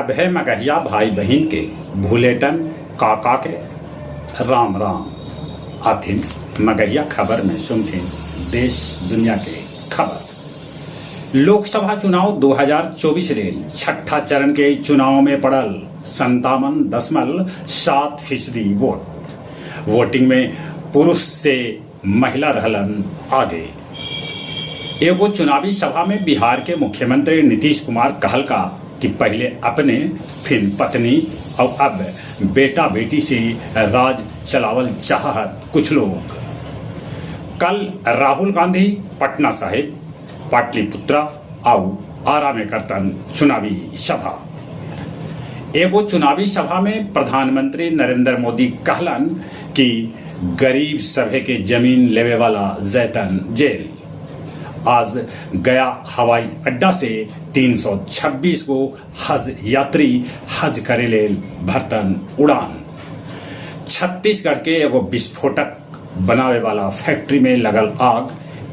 सभे मगहिया भाई बहिन के भुलेटन काका के राम राम। आथिन मगहिया खबर में सुनथिन देश दुनिया के खबर। लोकसभा चुनाव 2024 लेल छठा चरण के चुनाव में पड़ल 57.7% वोट। वोटिंग में पुरुष से महिला रहलन आगे। एगो चुनावी सभा में बिहार के मुख्यमंत्री नीतीश कुमार कहलका कि पहिले अपने, फिन पत्नी आउ अब बेटा-बेटी से राज चलावल चाहऽ कुछ लोग। कल राहुल गांधी पटना साहिब, पाटलिपुत्रा आउ आरा में करतन चुनावी सभा। एगो चुनावी सभा में प्रधानमंत्री नरेंद्र मोदी कहलन कि गरीब सभे के जमीन लेवे वाला जयतन जेल। आज गया हवाई अड्डा से 326 गो हज यात्री हज करे लेल भरतन उड़ान। छत्तीसगढ़ के एगो विस्फोटक बनावे वाला फैक्ट्री में लगल आग,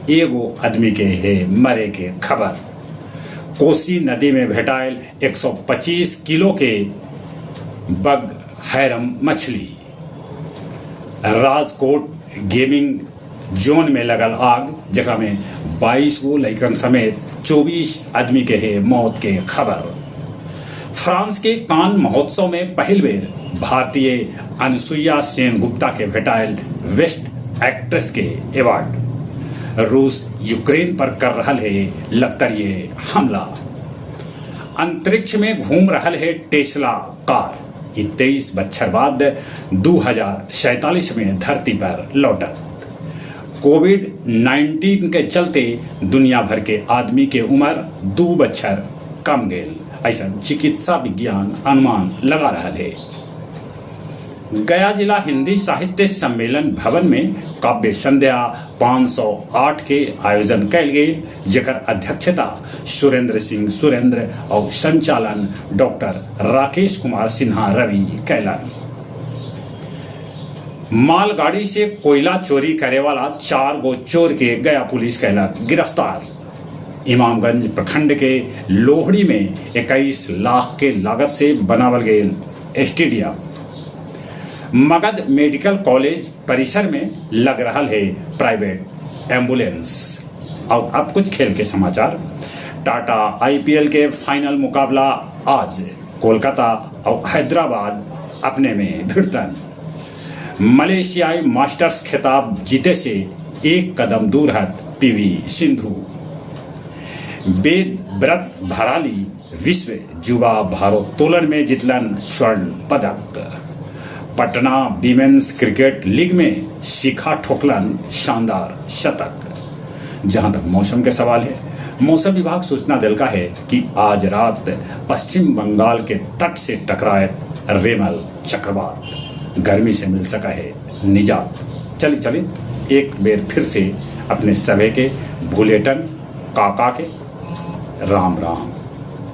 एगो आदमी के हे मरे के खबर। कोसी नदी में भेटायल 125 किलो के बग हैरम मछली। राजकोट गेमिंग जोन में लगल आग, जेकरा में 22 गो लइकन समेत 24 आदमी के हे मौत के खबर। फ्रांस के कान महोत्सव में पहिल बेर भारतीय अनुसुईया सेन गुप्ता के भेटायल बेस्ट एक्ट्रेस के अवार्ड। रूस यूक्रेन पर कर रहल है लगतरिये हमला। अंतरिक्ष में घूम रहल है टेस्ला कार। ई 23 बच्छर बाद 2047 में धरती पर लौटत। कोविड 19 के चलते दुनिया भर के आदमी के उम्र 2 बच्छर कम गेल, ऐसा चिकित्सा विज्ञान अनुमान लगा रहल है। गया जिला हिंदी साहित्य सम्मेलन भवन में काव्य संध्या 508 के आयोजन कैल गेल, जेकर अध्यक्षता सुरेंद्र सिंह सुरेंद्र और संचालन डॉक्टर राकेश कुमार सिन्हा रवि कैलन। मालगाड़ी से कोयला चोरी करे वाला 4 गो चोर के गया पुलिस कैलक गिरफ्तार। इमामगंज प्रखंड के लोहड़ी में 21 लाख के लागत से बनावल गेल स्टेडियम। मगध मेडिकल कॉलेज परिसर में लग रहा है प्राइवेट एम्बुलेंस। और अब कुछ खेल के समाचार। टाटा आईपीएल के फाइनल मुकाबला आज कोलकाता और हैदराबाद अपने में भिड़तन। मलेशियाई मास्टर्स खिताब जीते से एक कदम दूर है पीवी सिंधु। वेद व्रत भराली विश्व युवा भारोत्तोलन में जितलन स्वर्ण पदक। पटना वीमेंस क्रिकेट लीग में शिखा ठोकलन शानदार शतक। जहां तक मौसम के सवाल है, मौसम विभाग सूचना दिलका है कि आज रात पश्चिम बंगाल के तट से टकराए रेमल चक्रवात, गर्मी से मिल सका है निजात। चली चली एक बेर फिर से अपने सभे के भुलेटन काका के राम राम।